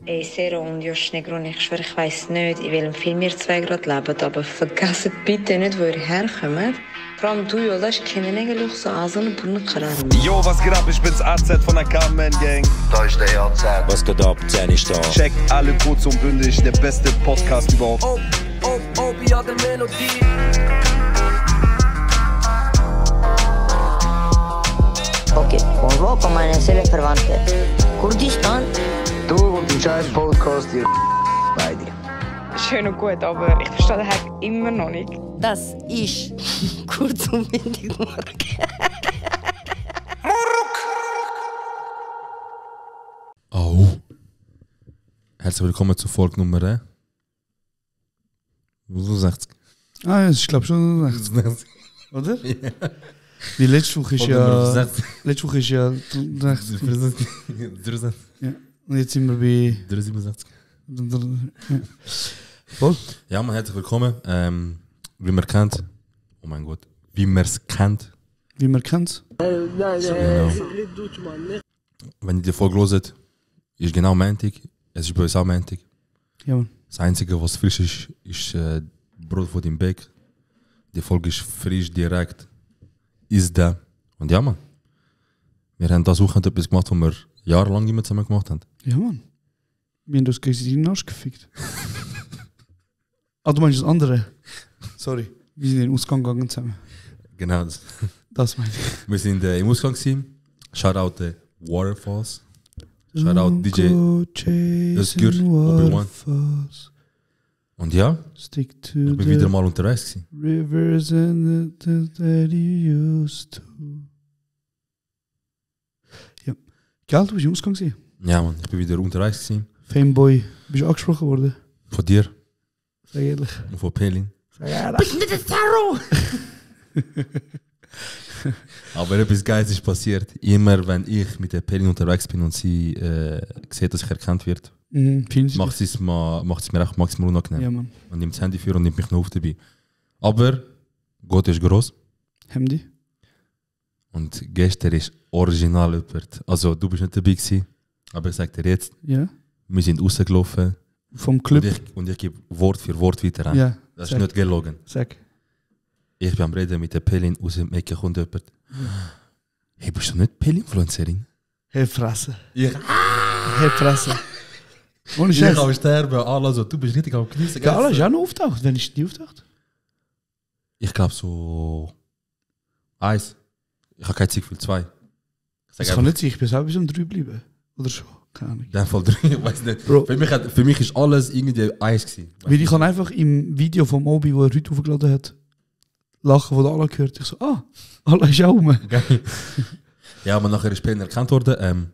Ey, Sero und Josh Negron, ich schwöre, ich weiss nicht, in welchem Film ihr zwei gerade lebt, aber vergesst bitte nicht, wo ihr herkommt. Vor allem du, Jolas, kennen eigentlich so an so einen Brunnenkaran. Yo, was geht ab? Ich bin's AZ von der Carmen Gang. Da ist der AZ. Was geht ab? Zehn ist da. Checkt alle kurz und bündig, der beste Podcast überhaupt. Ja, der Melodie. Okay, von wo kommen meine Seelenverwandte? Kurdistan? Du und die scheiß Podcast, ihr beide. Schön und gut, aber ich verstehe den Hack immer noch nicht. Das ist kurz und bündig morgen. Oh. Herzlich willkommen zu Folge Nummer 60. Ah ja, ich glaube schon 60. Oder? Ja. Die letzte Woche ist ja... Letzte Woche ist ja 60. Ja. Und jetzt sind wir bei... 67. Ja. Voll? Ja, man, herzlich willkommen. Wie man kennt... Oh mein Gott. Wie man es kennt. Wie man kennt. Genau. Wenn ihr die Folge hört, ist genau Montag. Es ist bei uns auch Montag. Ja, man. Das Einzige, was frisch ist, ist Brot von dem Bäck. Die Folge ist frisch, direkt. Ist da. Und ja, man. Wir haben das Wochenende etwas gemacht, was wir jahrelang immer zusammen gemacht haben. Ja, man. Wir haben das gegen den Arsch gefickt. Ah, du meinst das andere? Sorry. Wir sind in den Ausgang gegangen zusammen. Genau. Das meine ich. Wir sind im Ausgang gewesen. Shoutout the Waterfalls. Shoutout DJ Özgür, Obi-Wan. Und ja, Stick to ich bin wieder mal unterwegs gewesen. Rivers and that you used to. Ja. Gell, du bist im Ausgang gewesen? Ja, man, ich bin wieder unterwegs gewesen. Fameboy, bist du angesprochen worden? Von dir Sag ehrlich. und von Pelin. Sag ehrlich. Bist du nicht der Terror? Aber etwas Geiles ist passiert. Immer wenn ich mit der Pelin unterwegs bin und sie sieht, dass ich erkannt wird, macht sie es mir auch maximal unangenehm. Ja, Mann. Und nimmt das Handy für und nimmt mich noch auf dabei. Aber Gott ist groß. Hemdi? Und gestern ist original jemand. Also du bist nicht dabei gewesen, aber ich sag dir jetzt, Ja. wir sind rausgelaufen Vom Club? und ich gebe Wort für Wort weiter an. Ja. Das sag. ist nicht gelogen. Sag. Ich bin am Reden mit der Pelin, aus dem Ecke kommt jemand. Hey, bist du nicht Pelin-Influencerin? Hey, Fresse. Ich Hey, Fresse. Ohne Scheiß. kann sterben, also du bist richtig am Genießen. Ja, Allah ist auch noch auftaucht. Wann ist die auftaucht? Ich glaube so... 1. Ich habe kein Ziel, 2. Das kann nicht sein, ich bin selber bis um 3 geblieben. Oder schon? Keine Ahnung. In dem Fall 3, ich weiß nicht. Bro. Für mich ist alles irgendwie 1 gewesen. Weil ich habe einfach im Video vom Obi, wo er heute aufgeladen hat, lachen, wo Allah gehört. Ich so, Allah ist auch rum. Geil. Ja, aber nachher ist Pelin erkannt worden.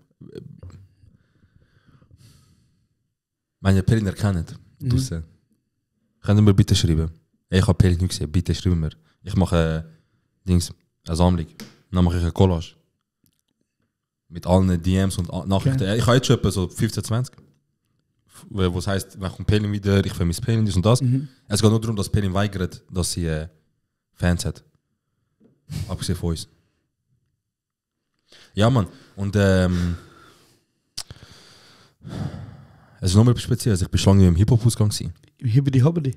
Wenn ihr Pelin erkennt, draussen, könnt ihr mir bitte schreiben. Ich habe Pelin nicht gesehen, bitte schreiben mir. Ich mache eine Sammlung. Dann mache ich eine Collage. Mit allen DMs und Nachrichten. Okay. Ich habe jetzt schon etwa so 15, 20. Was heisst, wenn kommt Pelin wieder, ich vermisse Pelin, dies und das. Es geht nur darum, dass Pelin weigert, dass sie Fans hat. Abgesehen von uns. Ja, Mann. Und es ist nochmal etwas Spezielles. Ich bin schon lange im Hip-Hop-Ausgang gewesen. Im Hibbidi-Habbidi.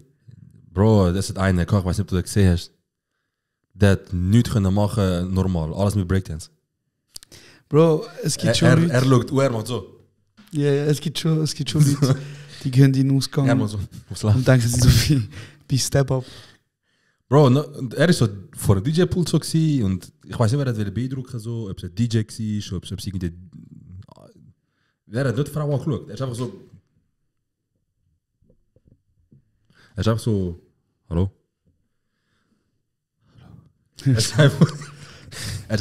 Bro, das hat einer, ich weiß nicht, ob du das gesehen hast. Der hat nichts können machen normal. Alles mit Breakdance. Bro, es gibt schon Leute... Er schaut, er macht so. Ja, es gibt schon Leute, die gehen in den Ausgang Er macht so. und denken, sie sind so wie Step-Up. Bro, er ist so vor dem DJ-Pult so gewesen und ich weiß nicht, wer hat beeindrucken so, ob es ein DJ war, ob es irgendwie... Er hat nicht die Frau angeschaut. Er ist einfach so... Hallo? Er ist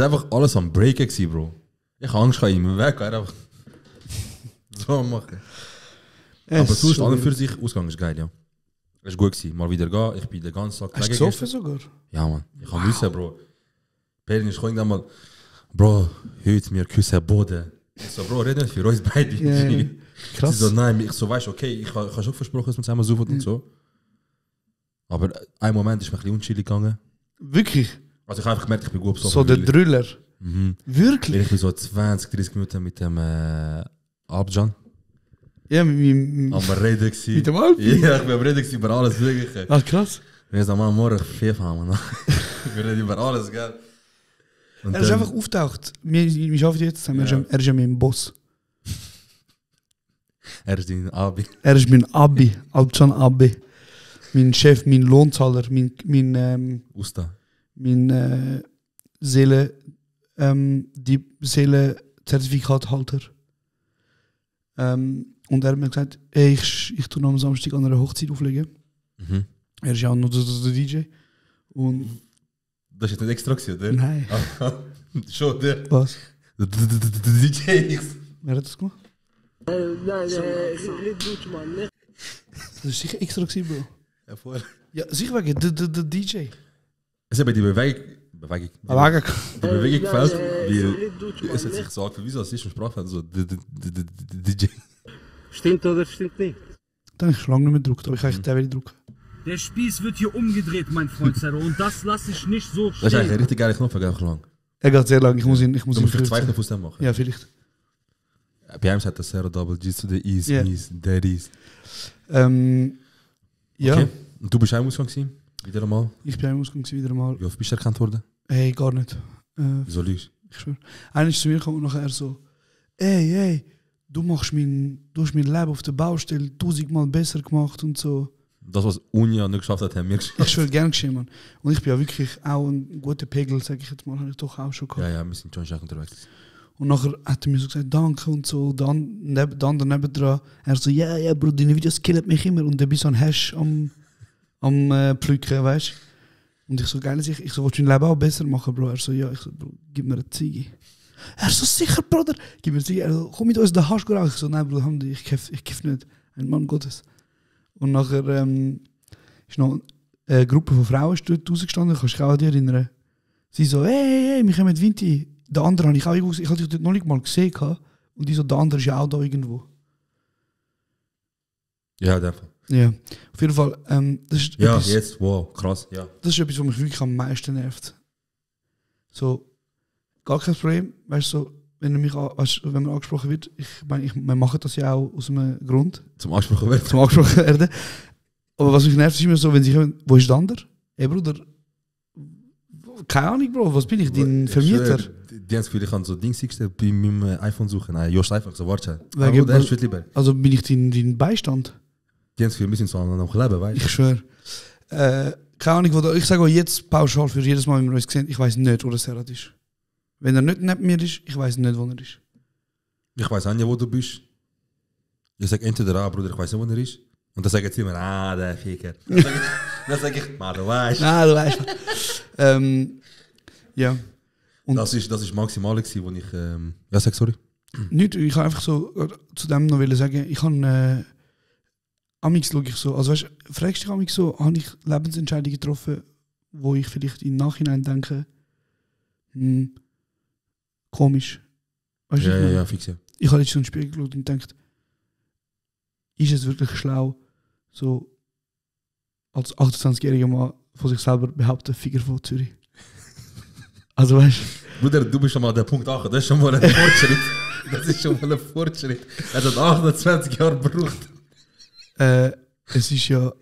einfach alles am Breaken gewesen, Bro. Ich habe Angst, ihm weg, er einfach so machen. Aber sonst an und für sich, Ausgang ist geil, ja. Es war gut gewesen, mal wieder gehen, ich bin den ganzen Tag... Hast du gesoffen sogar? Ja, Mann, ich habe müssen, Bro. Pelin ist irgendwann mal, Bro, heute wir küssen Boden. Ich so, Bro, red nicht für uns beide. Ja, krass. Sie so, nein, ich so, weißt okay, ich habe schon versprochen, dass wir zusammen suchen und so. Aber ein Moment ist mir ein bisschen unchillig gegangen. Wirklich? Also ich habe einfach gemerkt, ich bin gut besoffen. So der Drüller? Mhm. Wirklich? Ich bin so 20, 30 Minuten mit dem Abjan. Ja, mit Am Reden gewesen. Mit dem Alpi? Ja, ich bin am Reden gewesen über alles Mögliche. Ah, krass. Wir sind am Morgen FIFA haben. Wir reden über alles, gell? Und Er ist einfach auftaucht. Wir arbeiten jetzt zusammen. Er ist ja mein Boss. Er ist dein Abi. Er ist mein Abi. Alpcan Abi. Mein Chef, mein Lohnzahler, mein Usta. Seele, die Seele-Zertifikathalter. Und er hat mir gesagt, ey, ich tue noch am Samstag an einer Hochzeit auflegen. Mhm. Er ist ja auch noch der DJ. Und Das ist nicht extra gewesen, oder? nein. Schon, oder? Was? Der DJ. Wer hat das gemacht? Nein, red gut, Mann. Das war sicher extra gewesen, Bro. Ja, voll. Ja, sicher wegen der DJ. Es hat bei die Bewegung Aber gefällt, weil es hat sich gesagt, wieso es ist im Sprachfeld so DJ. Stimmt oder stimmt nicht? Dann habe ich schon lange nicht mehr gedruckt, aber ich kann den wieder drucken. Der Spieß wird hier umgedreht, mein Freund Zero, und das lasse ich nicht so stehen. Das ist eigentlich ein richtig geiler Knopf, einfach lang. Er geht sehr lang, ich muss ihn Du musst vielleicht zwei Knöpfe aus dem machen. Ja, vielleicht. Bei ihm sagt das Zero Double G zu der Ease, Ja. Ease, der Ease. Ja, Okay. Und du bist auch im Ausgang gewesen? Wieder einmal? ich bin im Ausgang wieder mal. Wie oft bist du erkannt worden? Hey, gar nicht. Wieso lügst Ich schwöre. Einer ist zu mir gekommen und nachher so, ey, du hast mein Leben auf der Baustelle 1000-mal besser gemacht und so. Das, was Unia nicht geschafft hat, haben wir geschafft. Ich schwöre, gern geschehen, Mann. Und ich bin ja wirklich auch ein guter Pegel, sag ich jetzt mal, habe ich doch auch schon gehabt. Ja, wir sind schon stark unterwegs. Und nachher hat er mir so gesagt, danke und so. Dann daneben dran, er so, ja, Bro, deine Videos killen mich immer. Und dann bist du so ein Hash am Pflücken, weißt du? Und ich so, geil, ich so, willst du dein Leben auch besser machen, Bro? Er so, ja, ich so, Bro, gib mir eine Ziege. Er so, sicher, Bruder, gib mir eine Ziege. Er so, komm mit uns, den Hasch rauchen. Ich so, nein, Bro, ich kiff nicht. Ein Mann Gottes. Und nachher ist noch eine Gruppe von Frauen dort rausgestanden, kannst du dich auch an dich erinnern. Sie so, hey, wir kommen mit Vinti. Der andere habe ich auch irgendwo, ich hatte dich dort noch nicht mal gesehen. Und die so, der andere ist ja auch da irgendwo. Ja, in dem Fall. Ja, auf jeden Fall. Das ist Ja, etwas, jetzt, wow, krass, ja. das ist etwas, was mich wirklich am meisten nervt. So, gar kein Problem, weißt du, so, wenn man angesprochen wird, wir machen das ja auch aus einem Grund, Zum Angesprochen werden. zum angesprochen werden. Aber was mich nervt, ist immer so, wenn sie kommen, wo ist der andere? Ey, Bruder, keine Ahnung, Bro, was bin ich, dein Vermieter? Die haben das Gefühl, ich kann so Dings eingestellt bei meinem iPhone suchen. Nein, Jost einfach so, warte. Wegen- Der ist lieber. Also bin ich dein Beistand? Die haben das Gefühl, wir sind so an einem Leben, weißt du? Ich schwöre. Keine Ahnung, ich sage euch jetzt pauschal für jedes Mal, wenn wir uns sehen, ich weiß nicht, wo der Serhat ist. Wenn er nicht neben mir ist, ich weiß nicht, wo er ist. Ich weiß auch nicht, wo du bist. Ich sage entweder, Bruder, ich weiß nicht, wo er ist. Und dann sagen sie immer, der Ficker. Dann sage ich, du weißt. Du weißt. Ja. Und Das ist maximal gewesen, wo ich, ja, sag sorry. nicht, ich kann einfach so zu dem noch sagen, ich kann, amix schaue ich so, also weißt du, fragst dich amix so, habe ich Lebensentscheidungen getroffen, wo ich vielleicht im Nachhinein denke, komisch. Weißt du, was ich meine? Ja, fix, ja. Ich habe jetzt so in den Spiegel geschaut und gedacht, ist es wirklich schlau, so als 28-jähriger Mann von sich selber behaupten, Figur von Zürich? Also weißt du? Bruder, du bist schon mal an der Punkt 8, das ist schon mal ein Fortschritt. Das ist schon mal ein Fortschritt. Er hat 28 Jahre gebraucht. Es ist ja ein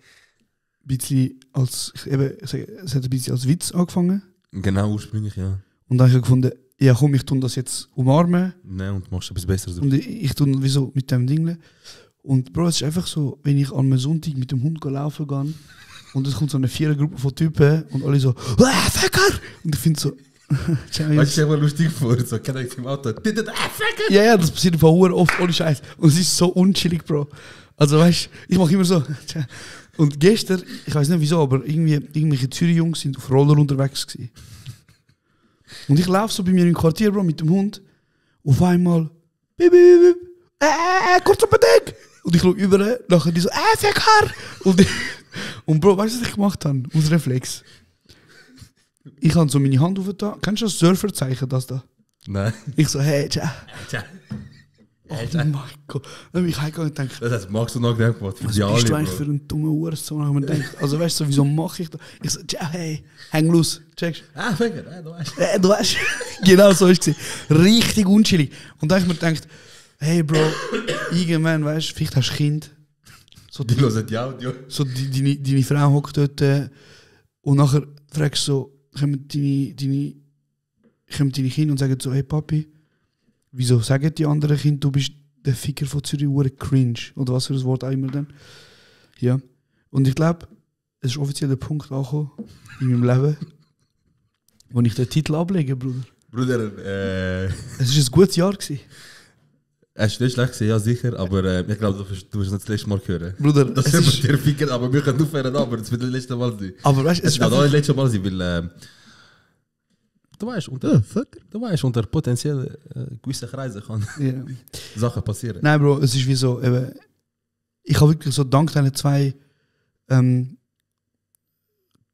bisschen als, es hat ein bisschen als Witz angefangen. Genau, ursprünglich, ja. Und dann habe ich gefunden, ja komm, ich tue das jetzt umarmen. Nein, und machst etwas Besseres. Und ich tue wieso mit dem Ding. Und Bro, es ist einfach so, wenn ich an einem Sonntag mit dem Hund laufen gehe und es kommt so eine Vierergruppe von Typen und alle so, Ficker! Und ich finde so, weißt du, ich lustig vor, so kann ich im Auto, ja, das passiert von Uhr oft, ohne Scheiß. Und es ist so unchillig, Bro. Also weißt du, ich mache immer so. Und gestern, ich weiß nicht wieso, aber irgendwelche Zürich-Jungs sind auf Roller unterwegs gewesen. Und ich laufe so bei mir im Quartier, Bro, mit dem Hund. Auf einmal, bip, bip, bip, kurz auf den Deck. Und ich schaue über, nachher die so, Ficker! Und Bro, weißt du, was ich gemacht habe? Aus Reflex. Ich habe so meine Hand aufgetan. Kennst du das Surferzeichen, das da? Nein. Ich so, hey, tja. Oh mein Gott. Dann bin ich heimgegangen und denke, Das heißt, magst du noch gedacht, was was bist du eigentlich für einen dummen Uhrensohn? Und man denkt, also weißt du, wieso mache ich das? Ich so, tja, hey, häng los, checkst Finger, du weißt. du? Du weißt, genau so ist es. Richtig unchillig. Und dann habe ich mir gedacht, hey Bro, irgendwann, weißt du, vielleicht hast du ein Kind. So Die hören die Audio. So deine Frau hockt dort und nachher fragst du so, kommen deine Kinder und sagen so, hey Papi, wieso sagen die anderen Kinder, du bist der Ficker von Zürich, cringe, oder was für ein Wort auch immer dann. Ja. Und ich glaube, es ist offiziell der Punkt angekommen in meinem Leben, wo ich den Titel ablege, Bruder. Bruder, Es war ein gutes Jahr gewesen. es ist nicht schlecht gewesen, ja sicher, aber ich glaube, du wirst es nicht das letzte Mal hören. Bruder, Das es ist ist, dir Ficker, aber wir können aufhören, aber es wird das letzte Mal sein. aber weißt du, Es es ist wird auch das einfach, letzte Mal sein, weil du weißt, unter potenziell gewissen Kreisen kann ja. Sachen passieren. Nein, Bro, es ist wie so, eben, ich habe wirklich so dank diesen zwei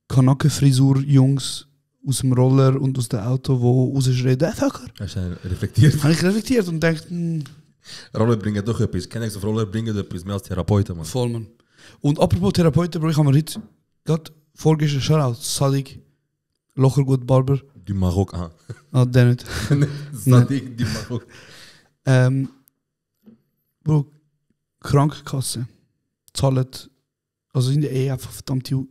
Kanake-Frisur-Jungs aus dem Roller und aus dem Auto, die rausschreien, Fucker. Hast du reflektiert? Habe ich reflektiert und gedacht, Roller bringen doch etwas. Kenne ich auf Roller bringen etwas mehr als Therapeuten, man. voll, Mann. Und apropos Therapeuten, Bro, ich habe mir heute gerade vorgestern Shoutout, Sadik, Lochergut Barber. Die Marok, ah. Ah, der nicht. Sadik, die Marok. Bro, Krankenkasse zahlt, also in der Ehe einfach verdammt die.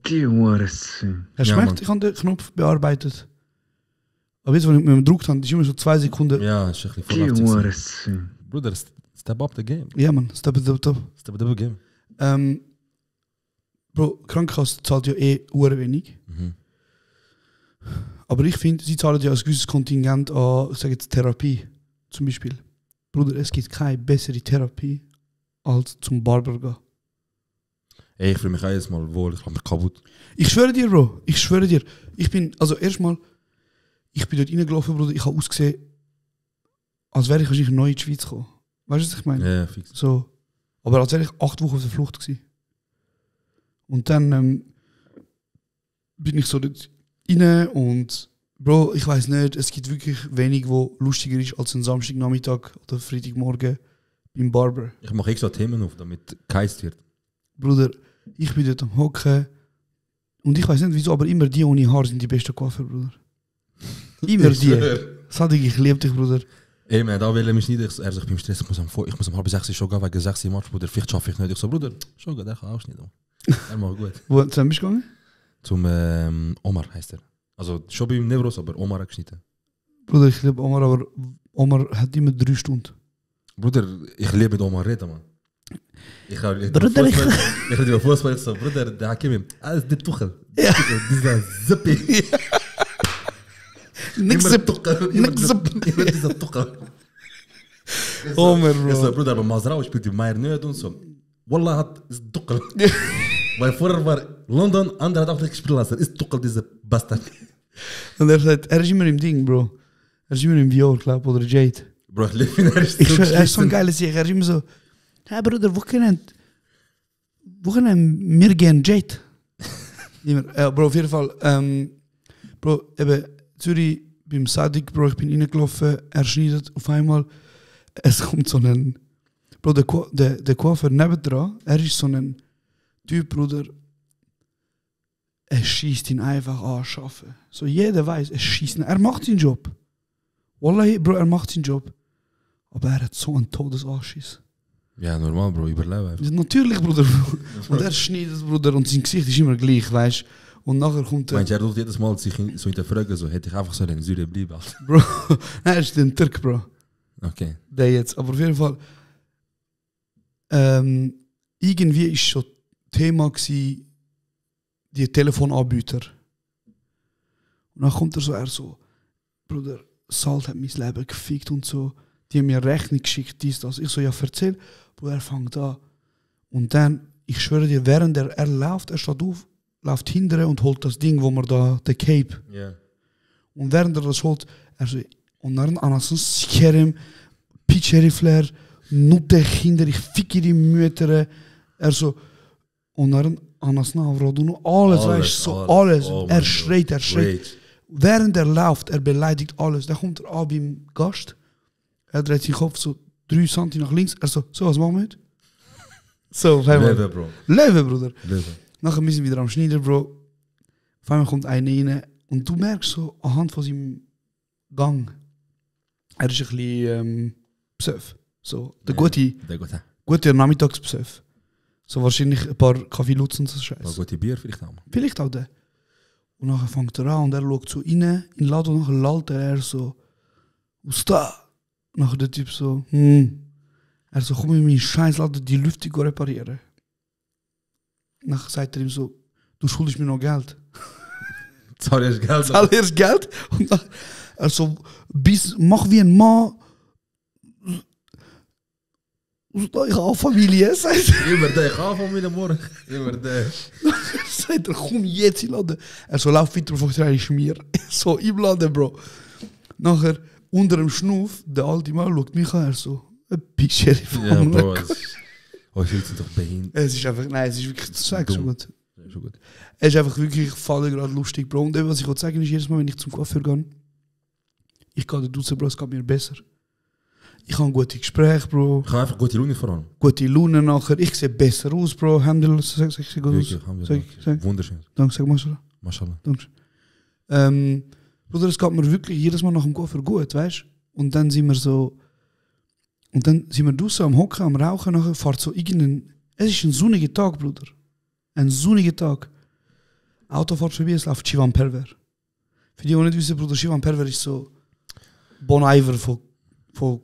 Die Hurensohn. Hast du Ja, gemerkt, Mann. ich habe den Knopf bearbeitet. Aber jetzt, wenn ich mit dem gedrückt habe, ist immer so 2 Sekunden. Ja, ist ein bisschen Die voll Hurensohn. Bruder, step up the game. Ja, Mann, step. Step up the game. Bro, Krankenkasse zahlt ja hure wenig. Mhm. Aber ich finde, sie zahlen ja ein gewisses Kontingent an, ich sage jetzt Therapie, zum Beispiel. Bruder, es gibt keine bessere Therapie, als zum Barber gehen. Ey, ich fühle mich auch jedes Mal wohl, ich mache mich kaputt. Ich schwöre dir, Bro, ich schwöre dir. Ich bin, also erstmal, ich bin dort reingelaufen, Bruder, ich habe ausgesehen, als wäre ich wahrscheinlich neu in die Schweiz gekommen. Weißt du, was ich meine? Ja, fix. So. Aber als wäre ich 8 Wochen auf der Flucht gewesen. Und dann bin ich so dort rein und Bro, ich weiß nicht, es gibt wirklich wenig, wo lustiger ist als ein Samstagnachmittag oder Freitagmorgen beim Barber. Ich mache extra Themen auf, damit geheizt wird. Bruder, ich bin dort am Hocken und ich weiß nicht wieso, aber immer die ohne Haar sind die besten Coiffeur, Bruder. Immer die. Sadik, ich liebe dich, Bruder. Ey, man, da will er mich nicht. Er sagt, beim Stress, ich muss um 5:30 schon gehen, wegen 6 Uhr Match, Bruder. Vielleicht schaffe ich nicht. Ich so, Bruder, schon gehen, der kann auch nicht. Er macht gut. Wo bist du gegangen? Zum Omar heißt er. Also schon bei ihm Nevros, aber Omar hat geschnitten. Bruder, ich liebe Omar, aber Omar hat immer 3 Stunden. Bruder, ich liebe mit Omar reden, man. Bruder, ich rede über Fußball, ich so, Bruder, der Hakimi, alles der Tuchel. Ja. Dieser Zippi. Nix Immer Zip. Tuchel. Nix Zip. Immer dieser Tuchel. Omar, Ich so, Bro. Bruder, aber Mazrao spielt die Meier nicht und so. Wallah hat ist Tuchel. Weil vorher war London, andere hat auch nicht gespielt lassen. Ist Tuchel dieser Bastard. Und er sagt, er ist immer im Ding, Bro. Er ist immer im Vior, glaub oder Jade. Bro, ich liebe ihn, er ist Ich so schwör, er ist so ein geschliffen. geiler Sieg. Er ist immer so, hey Bruder, wo können wir gehen, Jade? Immer. Bro, auf jeden Fall. Bro, eben, Zürich beim Sadik, Bro, ich bin reingelaufen, er schneidet auf einmal, es kommt so ein, Bro, der Coiffeur nebendran, er ist so ein Typ, Bruder, er schießt ihn einfach an, schaffen. So, jeder weiß, er schießt ihn, er macht seinen Job. Wallahi, Bro, er macht seinen Job. Aber er hat so einen Todesanschiss. Ja, normal, Bro, überleben einfach. Natürlich, Bruder. Und er schneidet, Bruder, und sein Gesicht ist immer gleich, weißt du. Und nachher kommt Meinst du, er tut jedes Mal sich so hinterfragen, so hätte ich einfach so in Syrien bleiben. Alter. Bro, nein, er ist ein Türk, Bro. Okay. Der jetzt. Aber auf jeden Fall, irgendwie ist schon Thema gsi die Telefonanbieter. Und dann kommt er so, Bruder, Salt hat mein Leben gefickt und so. Die haben mir Rechnung geschickt, dies, das. Ich so, ja, erzähl. Bruder, er fängt an. Und dann, ich schwöre dir, während er läuft, er steht auf, läuft hinterher und holt das Ding, wo man da, der Cape. Ja. Und während er das holt, er so, und dann anasın sikerim, piç herifler, nutte kinder, ich ficke die Mütter. Er so, und dann anasını avradını, alles, weißt du, so alles. Oh Er mein schreit. Rage. Während er läuft, er beleidigt alles. Dann kommt er an beim Gast, er dreht seinen Kopf so 3 cm nach links, er so, was machen wir heute? So, auf einmal. Leben, Bro. Leben, Bruder. Leben. Nachher müssen wir wieder am Schneider, Bro. Auf einmal kommt einer rein und du merkst so anhand von seinem Gang, er ist ein bisschen psöff. So, der gute Nachmittagsbesuch. So wahrscheinlich ein paar Kaffee Lutz und so Scheiß. Ein gute Bier vielleicht auch. Vielleicht auch der. Und nachher fängt er an und er schaut so rein in den Laden und nachher lallt er so, was da? Nachher der Typ so, Er so, komm in meinen Scheiß Laden die Lüftung reparieren. Nachher sagt er ihm so, du schuldest mir noch Geld. Zahl erst Geld. Zahl erst Geld. Und dann, er so, mach wie ein Mann. Ich habe auch Familie, sagt er. Immer der, ich habe Familie morgen. Immer der. Sagt er, komm jetzt in den Laden. Er so, lauf weiter, bevor ich mir. So, im Laden, Bro. Nachher, unter dem Schnuff, der alte Mann schaut mich an, er so, ein Sheriff. Ja, Bro. Oh, ich will doch behindert. Es ist einfach, nein, es ist wirklich, das sagst du gut. Schon gut. Es ist einfach wirklich, ich falle gerade lustig, Bro. Und was ich wollte sagen ist, jedes Mal, wenn ich zum Coiffeur gehe, ich gehe da draußen, Bro, es geht mir besser. Ich habe gute Gespräche, Bro. Ich habe einfach gute Laune vor allem. Gute Laune nachher. Ich sehe besser aus, Bro. Alhamdulillah, sag ich gut aus. Sag. Wunderschön. Danke, sag Mashallah. Mashallah. Danke. Bruder, es geht mir wirklich jedes Mal nach dem Coiffeur gut, weißt du? Und dann sind wir so... Und dann sind wir draußen am Hocken, am Rauchen, nachher fährt so irgendein... Es ist ein sonniger Tag, Bruder. Ein sonniger Tag. Auto fährt vorbei, es läuft Shivan Perver. Für die, die nicht wissen, Bruder, Shivan Perver ist so... Bon Iver von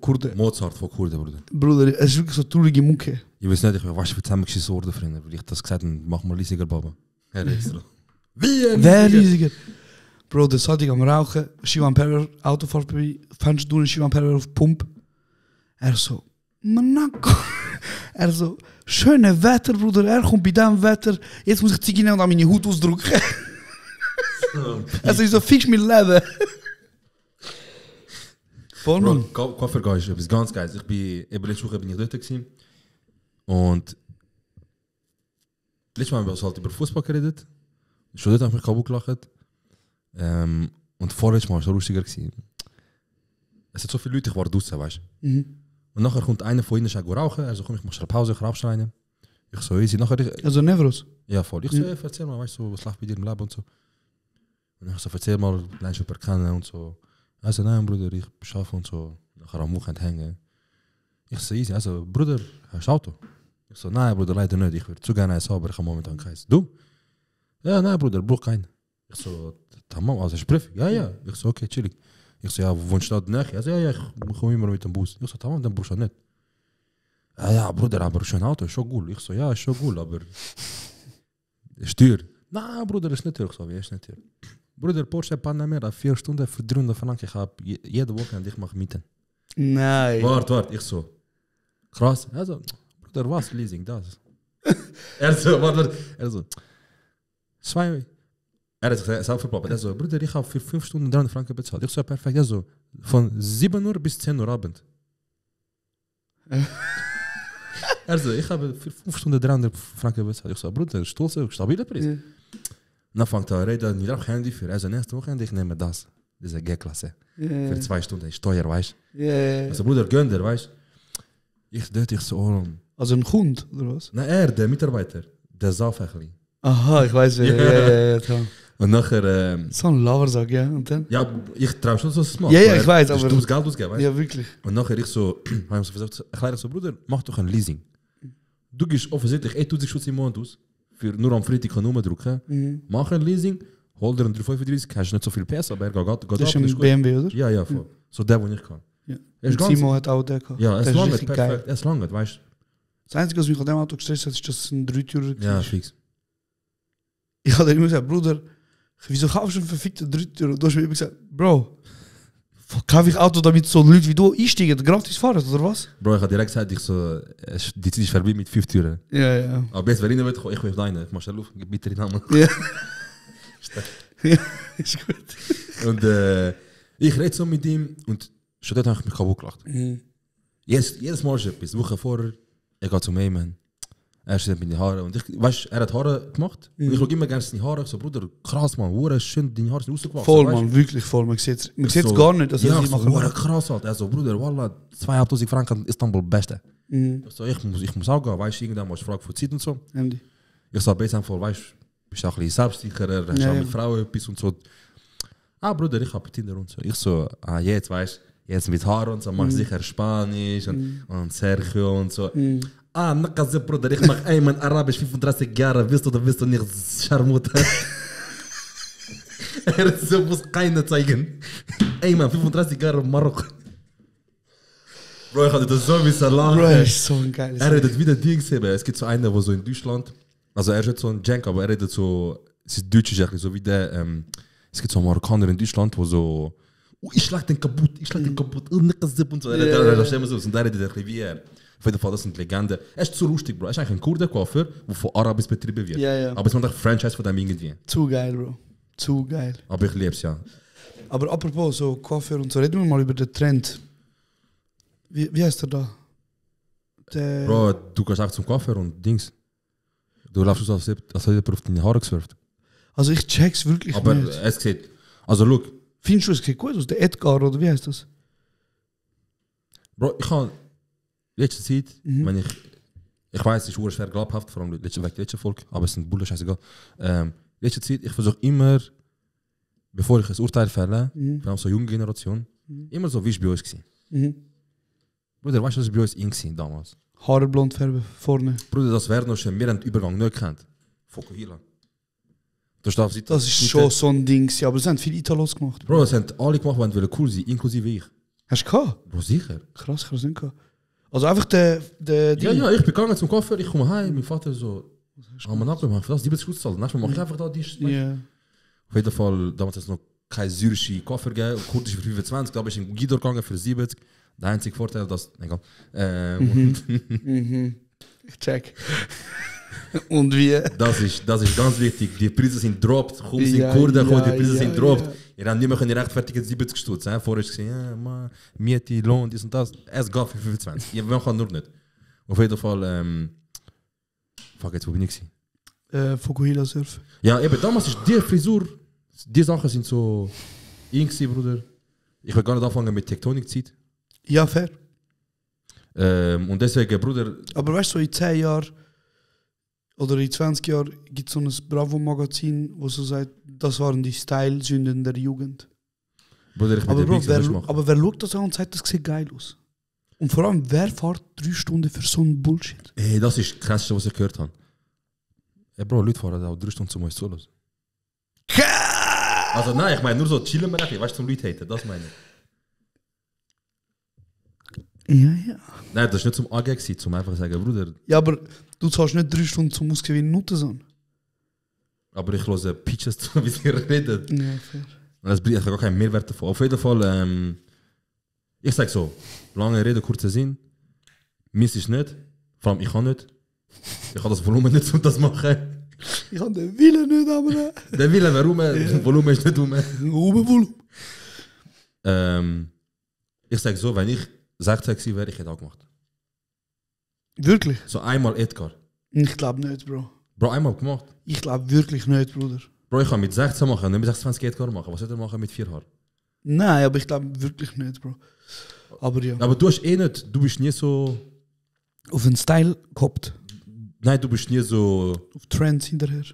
Kurden. Mozart von Kurden, Bruder. Bruder, es ist wirklich so traurige Mucke. Ich weiß nicht, ich weiß nicht, wie zusammengeschissen wurde, Freunde. Weil ich das gesagt habe, mach mal riesiger, Baba. Herr extra. Wer riesiger? Bro, das hatte ich am Rauchen. Shivan Perver, Auto fährt vorbei. Fenster tun, Shivan Perver auf Pump. Er so, Manako. Er so, schöne Wetter, Bruder. Er kommt bei diesem Wetter. Jetzt muss ich Ziege nehmen und an meine Haut ausdrücken. Also ich so, fix mein Leben. Voll, Mann. Coiffeur ist etwas ganz Geiles. Letzte Woche bin ich dort gewesen. Und letztes Mal haben wir halt über Fußball geredet. Schon dort habe ich mich kaputt gelacht. Und vorletztes Mal war es so lustiger gewesen. Es sind so viele Leute, ich war draußen, weißt du. Und nachher kommt einer von ihnen rauchen. Er so, komm, ich mach schnell Pause, ich rauche schnell rein. Ich so, easy. Nachher, also Nevros? Ja, voll. Ich so, erzähl mal, weißt du, was läuft bei dir im Leben und so. Und ich so, erzähl mal, lernst du jemanden kennen und so. Also, nein, Bruder, ich arbeite und so. Nachher am Wochenende hängen. Ich so, easy. Also, Bruder, hast du Auto? Ich so, nein, Bruder, leider nicht. Ich würde zu gerne eins haben, aber ich habe momentan keins. Du? Ja, nein, Bruder, brauch keinen. Ich so, tamam, also ist prüfig. Ja. Ich so, okay, chillig. Ich so, ja, wohnst du da näher? Also, ja, ich komme immer mit dem Bus. Ich so, tamam, dann brauchst du nicht. Ja, Bruder, aber schon ein Auto ist schon cool. Ich so, ja, ist schon cool, aber ist teuer. Nein, Bruder, ist nicht teuer. Ich so, wie ist nicht teuer? Bruder, Porsche Panamera, 4 Stunden für 300 Franken. Ich habe jede Woche und ich mache Mieten. Nein. Warte, ich so. Krass. Also, Bruder, was? Leasing, das. Er so. 2. Er hat sich selbst verpappt. Er so, Bruder, ich habe für 5 Stunden 300 Franken bezahlt. Ich so, perfekt. Er so, von 7 Uhr bis 10 Uhr Abend. Er so, ich habe für 5 Stunden 300 Franken bezahlt. Ich so, Bruder, stolz, stabiler Preis. Und dann fängt er reden, ich habe Handy für. Also, nächste Woche ich nehme das. Diese G-Klasse. Für 2 Stunden. Ist teuer, weißt du? Also, Bruder, gönn dir, weißt du? Ich so, oh. Also ein Kunde, oder was? Nein, der Mitarbeiter. Der sauf ein bisschen. Aha, ich weiß, ja. Und nachher... so ein Labersack, ja. Und dann? Ja, ich traue schon so smart. Ja, ich weiß, aber... Du musst Geld ausgeben, weißt du? Ja, wirklich. Und nachher ich so... habe ich so gesagt, ich so, Bruder, mach doch ein Leasing. Du gehst offensichtlich 1000 Schutz im Monat aus. Für nur am Freitag kann Nummer drücken. Mach ein Leasing, hol dir einen 335, hast nicht so viel PS, aber er geht das ist ein BMW, oder? Ja, voll. So der, wo ich kann. Ja. Simo hat auch den gehabt. Ja, es langt, perfekt. Es langt, weißt du? Das Einzige, was mich an dem Auto gestresst hat, ist, dass es ein 3-Türer ist. Ja, fix. Ich habe immer gesagt, Bruder, wieso kaufst du einen verfickten 3-Türer? Und du hast mir immer gesagt, Bro, kaufe ich Auto, damit so Leute wie du einsteigen, gratis fahren, oder was? Bro, ich habe direkt gesagt, die Zeit ist vorbei mit 5 Türen. Ja. Aber jetzt, wer rein will, ich will deine. Ich mach schnell auf, gib bitte den Namen. Ja. Ja, ist gut. Und ich rede so mit ihm und schon dort habe ich mich kaputt gelacht. Jedes Mal ist etwas. Eine Woche vorher, er geht zum Amen. Er steht mit den Haaren. Und weißt, er hat Haare gemacht. Und ich schaue immer gerne seine Haare. Ich so, Bruder, krass, man, hure schön, deine Haare sind rausgewachsen. Voll, man, wirklich voll. Man sieht es so, gar nicht, dass ja, sie machen. Ja, krass, halt. Er so, Bruder, wallah, 2'500 Franken Istanbul, beste. Ich so, ich muss auch gehen, weißt du, irgendwann mal Frage von Zeit und so. Ich so, besser voll, weißt du, bist auch ein bisschen selbstsicherer, hast auch mit Frauen etwas und so. Bruder, ich habe Tinder und so. Ich so, jetzt weißt jetzt mit Haar und so, mach sicher Spanisch und Sergio und so. Ah, Nakaze, Bruder, ich mach einmal Arabisch, 35 Jahre, willst du oder willst du nicht, Scharmutter? So muss keiner zeigen. Ey man, 35 Jahre Marokko. Bro, ich hatte das so wie Salam. Bro, ist so ein geiles Er redet wieder Dings hier. Es gibt so einen, wo so in Deutschland, also er ist so ein Jank, aber er redet so, es ist deutsch, so wie der, es gibt so einen Marokkaner in Deutschland, wo so, ich schlag den kaputt, Nakaze und so. Er stellt mir so, und der redet ein bisschen wie er. Auf jeden Fall, das sind Legenden. Er ist zu lustig, Bro. Er ist eigentlich ein Kurden-Coiffeur, der von Arabis betrieben wird. Ja. Aber es macht ein Franchise von dem irgendwie. Zu geil, Bro. Zu geil. Aber ich lieb's, ja. Aber apropos so Coiffeur und so, reden wir mal über den Trend. Wie heißt der da? Der Bro, du gehst auch zum Coiffeur und Dings. Du läufst aus, als hätte jemand auf deine Haare gesurft. Also ich check's wirklich Aber nicht. es sieht, also look. Findest du, es sieht gut aus? Der Edgar oder wie heißt das? Bro, ich kann letzte Zeit, wenn ich weiß, es ist schwer glaubhaft, vor allem wegen der letzten Folge, aber es sind Bullen, scheißegal. Letzte Zeit, ich versuche immer, bevor ich ein Urteil fälle, vor allem so junge Generation, immer so, wie es bei uns war. Bruder, weißt du, was bei uns war damals? Haare blond färben vorne. Bruder, das wäre noch schon, wir haben den Übergang nicht gekannt. Fokuhila. Das ist schon so ein Ding, ja, aber es haben viele Italos gemacht. Bro, es haben alle gemacht, die cool sein, inklusive ich. Hast du gehabt? Bro, sicher. Krass, nicht gehabt. Also einfach der Ja, ich bin gegangen zum Koffer, ich komme heim, mein Vater so, man nachgekommen, für das 70 Schutz zahlen. Nächstes Mal mache ich einfach da die. Ja. Auf jeden Fall, damals hat es noch kein syrische Koffer gegeben, kurdisch für 25, da bin ich in Guido gegangen für 70. Der einzige Vorteil, dass, egal. Ich check. Und wie? Das ist ganz wichtig, die Preise sind dropped, komm, sind Ja, Kurden, ja, die Preise sind dropped. ja. Ihr habt nicht mehr rechtfertigen 70 Stutz. Vorher ist es ja, man, Miete, Lohn, dies und das. Es geht für 25. Ihr wollt nur nicht. Auf jeden Fall, fuck, jetzt wo bin ich? Fukuhila Surf. Ja, eben damals ist die Frisur, die Sachen sind so in gewesen, Bruder. Ich will gar nicht anfangen mit Tektonikzeit. Ja, fair. Und deswegen, Bruder. Aber weißt du, so in 10 Jahren oder in 20 Jahren gibt es so ein Bravo-Magazin, wo so sagt, das waren die Style-Sünden der Jugend. Bruder, ich bin der Big, aber wer schaut das an und sagt, das sieht geil aus? Und vor allem, wer fährt 3 Stunden für so einen Bullshit? Ey, das ist das Krasseste, was ich gehört habe. Ey, Bro, Leute fahren auch 3 Stunden zu uns Solos. Also nein, ich meine nur so chillen wir nicht, weißt du, zum Leute haten, das meine ich. Ja. Nein, das ist nicht zum AG gewesen, zum einfach sagen, Bruder. Ja, aber du zahlst nicht 3 Stunden zum Ausgewinnen Nutten. Aber ich höre Pitches zu, wie sie reden. Ja, fair. Und das bringt gar keinen Mehrwert davon. Auf jeden Fall, ich sage so, lange Rede, kurzer Sinn. Miss ist nicht, vor allem ich kann nicht. Ich habe das Volumen nicht, um das zu machen. Ich habe den Willen nicht, aber... Der Wille wäre rum, das Volumen ist nicht rum. Volumen. Ich sage so, wenn ich 16 gewesen wäre, ich hätte auch gemacht. Wirklich? So einmal Edgar. Ich glaube nicht, Bro. Bro, einmal gemacht. Ich glaube wirklich nicht, Bruder. Bro, ich kann mit 16 machen, nicht mit 26 Edgar machen. Was soll er machen mit 4 Haaren? Nein, aber ich glaube wirklich nicht, Bro. Aber ja. Aber du hast eh nicht, du bist nie so... Auf einen Style gehabt. Nein, du bist nie so... Auf Trends hinterher.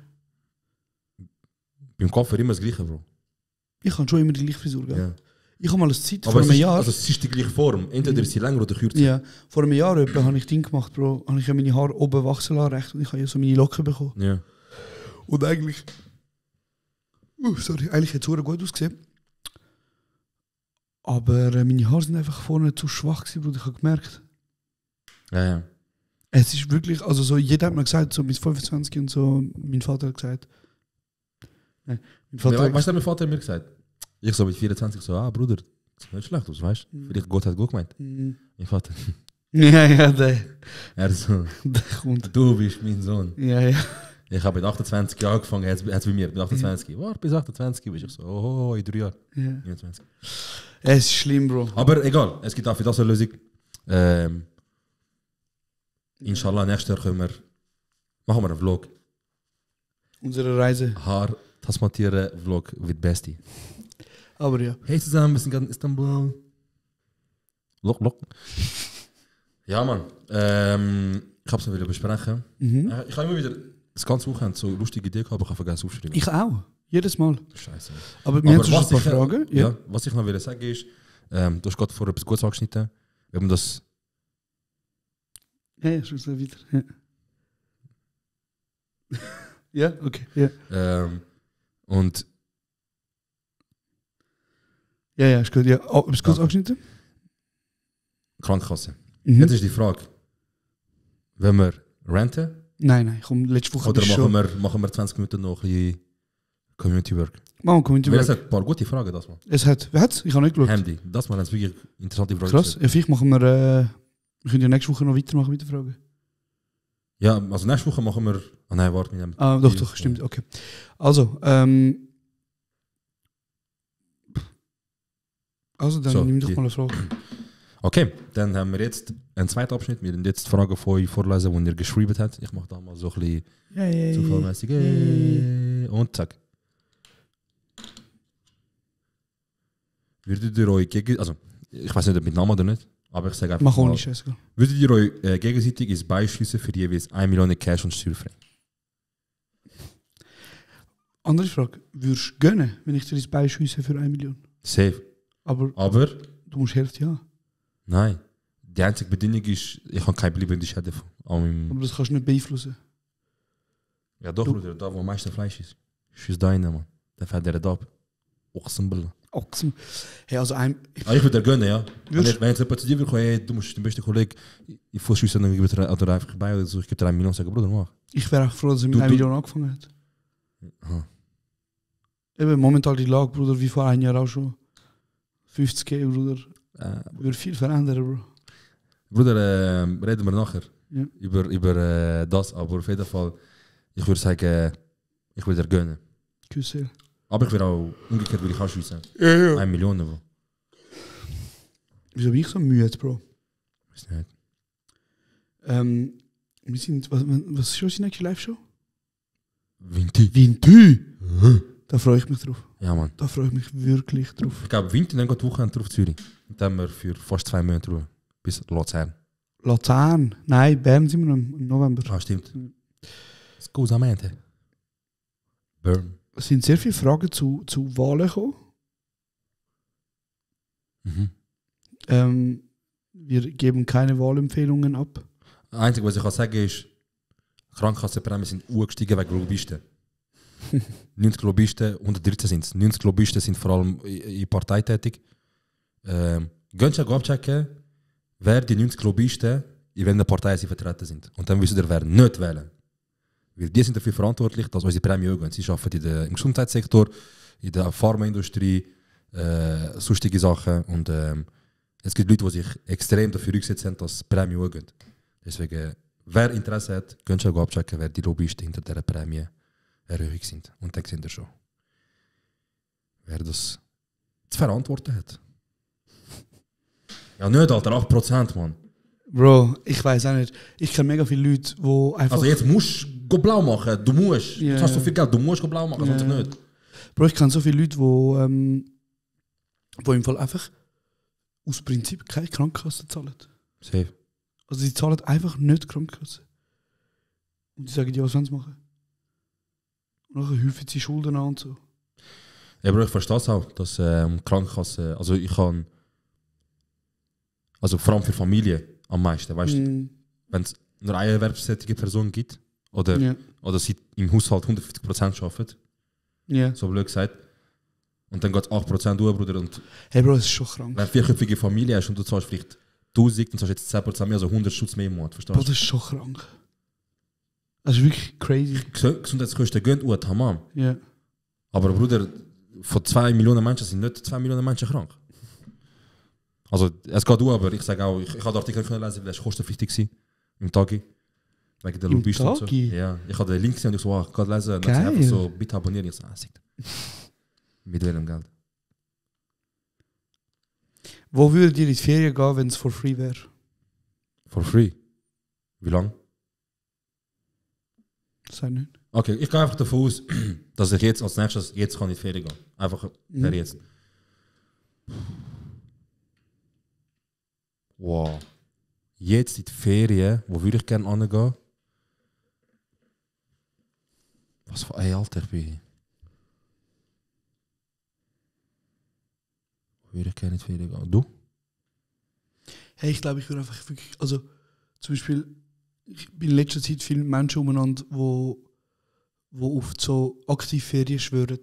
Beim Koffer immer das Gleiche, Bro. Ich habe schon immer die gleiche Frisur, gell? Ja. Ich habe mal eine Zeit, Aber vor einem Jahr... Also es ist die gleiche Form. Entweder ist sie länger oder kürzer. Ja, vor einem Jahr etwa habe ich Ding gemacht, Bro. Habe ich ja meine Haare oben wachsen lassen, recht, und ich habe ja so meine Locken bekommen. Ja. Und eigentlich... eigentlich hat es sehr gut ausgesehen. Aber meine Haare sind einfach vorne zu schwach gewesen, Bro. Ich habe gemerkt. Ja. Es ist wirklich, also so, jeder hat mir gesagt, so bis 25 und so, mein Vater hat gesagt. Nein, mein Vater Weißt du, was mein Vater mir gesagt? Ich so mit 24 so, Bruder, das sieht nicht schlecht aus, weißt du? Vielleicht Gott hat gut gemeint. Mein Vater. Ja, der. Er so, Der kommt. du bist mein Sohn. Ja. Ich habe mit 28 Jahren angefangen, jetzt bei mir, mit 28. Warte, bis 28 bist ich so, oh, in 3 Jahren. Ja. 29. Es ist schlimm, Bro. Aber egal, es gibt auch für das eine Lösung. Inshallah, nächstes Jahr machen wir einen Vlog. Unsere Reise. Haar, Tasmatieren, Vlog mit Besti. Aber ja. Hey zusammen, wir sind gerade in Istanbul. Lock. Ja, Mann. Ich habe es noch wieder besprechen. Ich habe immer wieder das ganze Wochenende so lustige Ideen gehabt, aber ich habe vergessen aufzuschreiben. Ich auch. Jedes Mal. Scheiße. Aber wir haben schon ein paar Fragen. Ja, was ich noch will sagen ist, Du hast gerade vor etwas Gutes angeschnitten. Wenn man das... Ja, schon so weiter. Ja. Ja, okay. Ja, Und ja ist gut. Ja. Oh, bist du kurz angeschnitten? Krankenkasse. Mhm. Jetzt ist die Frage, wenn wir renten Nein, komm, letzte Woche oder bist du machen wir 20 Minuten noch ein bisschen Community Work? Machen wir Community Weil es Work. hat ein paar gute Fragen, das mal. Wer hat's? Ich habe nicht geschaut. Handy, das mal eine wirklich interessante Frage. Krass. gestellt. Ja, vielleicht machen wir können ja nächste Woche noch weitermachen mit der Frage. Ja, also nächste Woche machen wir... Ah nein, warte, wir nehmen... Doch, stimmt, okay. Also, dann So, nimm doch die- mal eine Frage. Okay, dann haben wir jetzt einen zweiten Abschnitt. Wir werden jetzt Fragen von euch vorlesen, die ihr geschrieben habt. Ich mache da mal so ein bisschen zufallmäßig. Und zack. Würdet ihr euch also ich weiß nicht, ob mit Namen oder nicht, aber ich sage einfach Mach ohne mal, Scheiße. würdet ihr euch gegenseitig ins Bein schiessen für jeweils 1 Million in Cash und steuerfrei? Andere Frage. Würdest du gönnen, wenn ich dir ins Bein schiesse für 1 Million? Safe. Aber Aber du musst Hälfte ja. nein. Die einzige Bedingung ist, ich habe keine bleibende Schäden an Aber das kannst du nicht beeinflussen. Ja doch, Bruder, da wo am meisten Fleisch ist. Schieß da rein, Mann. Dann fährt der da ab. Ochsenbülle. Ochsen. Hey, also Ich würde dir gönnen, ja. Würdest- Wenn jetzt jemand zu dir will, hey, du musst den besten Kollegen, ich vorschiessen, dann gebe ich dir oder einfach bei oder so, ich gebe dir 1 Million, sage Bruder, mach. ich wäre auch froh, dass er mit Du- 1 du- Million angefangen hat. Aha. Eben momentan die Lage, Bruder, wie vor 1 Jahr auch schon. 50k, Bruder. Würde viel verändern, Bro. Bruder, reden wir nachher Ja. über das, aber auf jeden Fall, ich würde sagen, ich würde dir gönnen. Küsse. Aber ich würde auch umgekehrt will ich auch schiessen. Ja. 1 Million, Bro. Wieso bin ich so müde, Bro? Weiß nicht. Wir sind, was ist unsere nächste Live-Show? Vinti. Vinti! Da freue ich mich drauf. Ja, Mann. Da freue ich mich wirklich drauf. Ich glaube, Vinti, dann geht die Woche drauf Zürich. Und dann haben wir für fast 2 Monate Ruhe. Bis Luzern. Luzern. Nein, Bern sind wir noch im November. Ah, stimmt. Scusamente. Burn. Es sind sehr viele Fragen zu Wahlen gekommen. Mhm. Wir geben keine Wahlempfehlungen ab. Das Einzige, was ich kann sagen ist, Krankenkassenprämien sind gestiegen wegen Lobbyisten. 90 Lobbyisten, 113 sind es. 90 Lobbyisten sind vor allem in Partei tätig. Gehen Sie abchecken, wer die 90 Lobbyisten in welcher Partei sie vertreten sind. Und dann wissen Sie, wer nicht wählen. Weil die sind dafür verantwortlich, dass unsere Prämien gehen. Sie arbeiten im Gesundheitssektor, in der Pharmaindustrie, sonstige Sachen. Und es gibt Leute, die sich extrem dafür eingesetzt dass die Prämien gehen. Deswegen, wer Interesse hat, könnt ihr abchecken, wer die Lobbyisten hinter dieser Prämienerhöhung sind. Und dann seht ihr schon, wer das zu verantworten hat. Ja, nicht, Alter, 8%, Mann. Bro, ich weiß auch nicht. Ich kenne mega viele Leute, die einfach... Also jetzt musst du blau machen, du musst. Ja. Du hast so viel Geld, du musst blau machen, sonst Ja. nicht. Bro, ich kenne so viele Leute, die im Fall einfach aus Prinzip keine Krankenkasse zahlen. Safe. Also sie zahlen einfach nicht Krankenkasse. Und die sagen, ja, was wollen sie machen? Und nachher häufen sie Schulden an und so. Ja, Bro, ich verstehe es auch, dass Krankenkasse, also ich kann, also vor allem für Familie am meisten, weißt du, wenn es nur eine erwerbstätige Person gibt oder, Ja. oder sie im Haushalt 150% arbeitet, Ja. so blöd gesagt, und dann geht es 8% durch, Bruder, und Hey Bro, das ist schon krank. wenn du eine vierköpfige Familie hast und du zahlst vielleicht 1000, dann zahlst du jetzt 10% mehr, also 100 Schutz mehr im Monat, verstehst Bro, du? das ist schon krank. Das ist wirklich crazy. Gesundheitskosten gehen gut, Hamam. Ja. Aber Bruder, von 2 Millionen Menschen sind nicht 2 Millionen Menschen krank. Also, es geht auch, aber ich sage auch, ich habe den Artikel können lesen, weil er kostenpflichtig war. Im Tagi. Wegen der Im Lobbyisten und so. Tagi? Ja, ich habe den Link gesehen und ich so, ich kann lesen. Und dann Geil. hat sie einfach so, bitte abonnieren. Ich so, sagt. Mit welchem Geld? Wo würdet ihr in die Ferien gehen, wenn es for free wäre? For free? Wie lang? Sag nicht. Okay, ich gehe einfach davon aus, dass ich jetzt als nächstes jetzt kann in die Ferien gehen. Einfach per jetzt. Wow. Jetzt in die Ferien, wo würde ich gerne hingehen? Was für ein Alter ich bin. Wo Würde ich gerne in die Ferien gehen. Du? Hey, ich glaube, ich würde einfach wirklich, also zum Beispiel, ich bin in letzter Zeit viele Menschen umeinander, wo auf so Aktivferien schwören.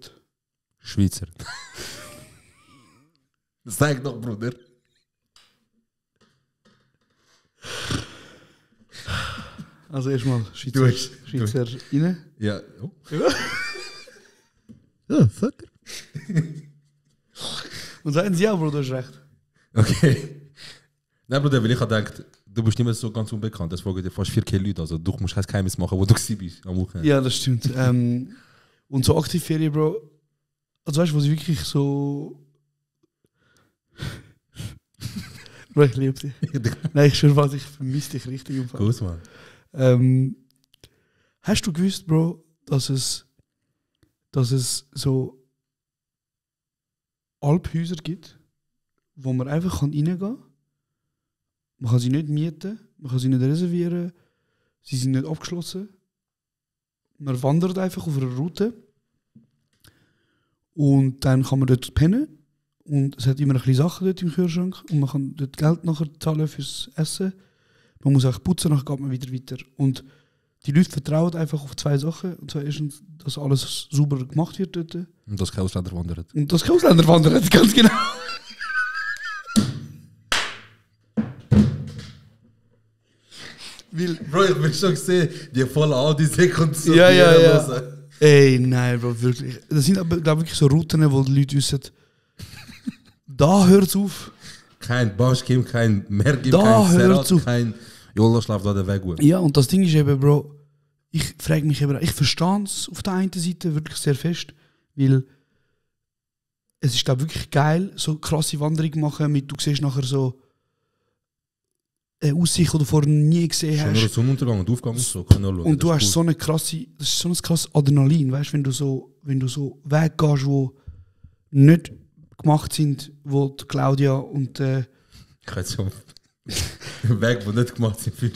Schweizer. Sag doch, Bruder. Also erstmal Schweizer rein. Ja. Oh. Ja, Vater. Und sagen sie, ja, Bro, du hast recht. Okay. Nein, Bruder, weil ich habe gedacht, du bist nicht mehr so ganz unbekannt. Es folgen dir fast 4 Leute. Also du musst kein Geheimnis machen, wo du bist am Wochenende. Ja, das stimmt. Und so Aktivferien, Bro. Also weißt du, was ich wirklich so... Bro, ich liebe dich. Nein, ich schwöre was, ich vermisse dich richtig im Fall. Gut, Mann. Hast du gewusst, Bro, dass es so Alphäuser gibt, wo man einfach reingehen kann? Man kann sie nicht mieten, man kann sie nicht reservieren, sie sind nicht abgeschlossen. Man wandert einfach auf einer Route und dann kann man dort pennen und es hat immer ein bisschen Sachen dort im Kühlschrank und man kann dort Geld nachher zahlen fürs Essen. Man muss auch putzen, dann geht man wieder weiter. Und die Leute vertrauen einfach auf 2 Sachen. Und zwar erstens, dass alles sauber gemacht wird dort. Und dass keine Ausländer wandern. Und dass keine Ausländer wandern, ganz genau. Weil, Bro, ich bin schon gesehen, die voll Audi-Sekunden so. ja. Ey, nein, Bro, wirklich. Das sind aber, glaube ich, wirklich so Routen, wo die Leute wissen, da hört es auf. Kein Baschkim, kein Merkim, Da kein hört's Serat, auf. kein Jolla schlaft da der Weg gut. Ja, und das Ding ist eben, Bro, ich frage mich eben, ich verstehe es auf der einen Seite wirklich sehr fest, weil es ist, glaube ich, wirklich geil, so krasse Wanderungen machen, mit, du siehst nachher so eine Aussicht, die du vorher nie gesehen Schon nur hast. der Sonnenuntergang und Aufgang und so, kann ich auch schauen. Und du Das hast ist so eine krasse, das ist so ein krasses Adrenalin, weißt du, wenn du so Wege gehst, wo nicht gemacht sind, wo die Claudia und Ich kann jetzt schon einen Weg, der nicht gemacht sind für.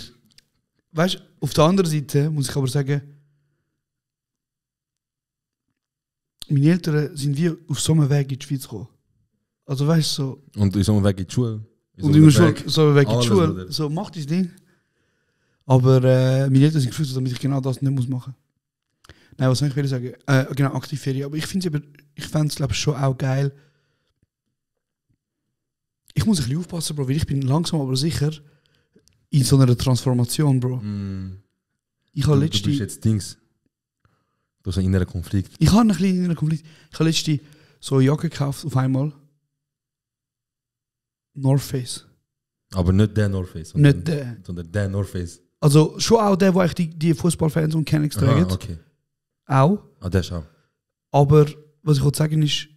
weißt du, auf der anderen Seite muss ich aber sagen, meine Eltern sind wie auf so einem Weg in die Schweiz gekommen. Also weißt du, so, Und in so einem Weg in die Schule. In und so einem immer schon Weg. so einen Weg in die Alles, Schule, Bruder. so mach dein Ding. Aber meine Eltern sind geflüchtet, damit ich genau das nicht muss machen. Nein, was soll ich sagen? Genau, Aktivferien. Aber ich fände es glaube ich schon auch geil. Ich muss ein bisschen aufpassen, Bro, weil ich bin langsam aber sicher in so einer Transformation, Bro. Ich habe Du bist letzte... jetzt Dings. Du hast einen inneren Konflikt. Ich habe einen kleinen inneren Konflikt. Ich habe letzte so eine Jacke gekauft auf einmal. North Face. Aber nicht der North Face. Nicht der. Sondern der North Face. Also schon auch der, wo ich die Fußballfans und Kennex tragen. Okay. Auch. Ah, der ist auch. Aber was ich wollte sagen ist,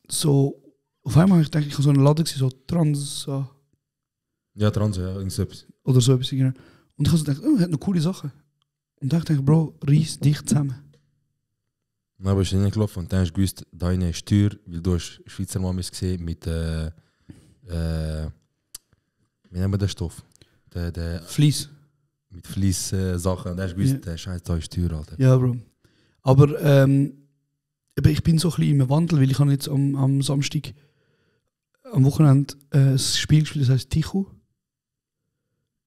so auf einmal habe ich gedacht, ich habe so einen Laden gesehen, so Trans Ja, Trans, ja, irgendetwas. oder so etwas. Genau. Und ich habe so gedacht, oh, er hat noch coole Sachen. Und dann dachte ich, Bro, reiss dich zusammen. Dann aber ist nicht gelaufen und dann hast du gewusst, deine ist teuer, weil du hast Schweizer Mamis gesehen mit wie nennen wir den Stoff? Der Fleece. mit Fleece-Sachen. Und dann hast du gewusst, Ja. der Scheiß da ist teuer, Alter. Ja, Bro. Aber eben, ich bin so ein bisschen im Wandel, weil ich habe jetzt am Samstag, am Wochenende ein Spiel gespielt, das heisst Tichu.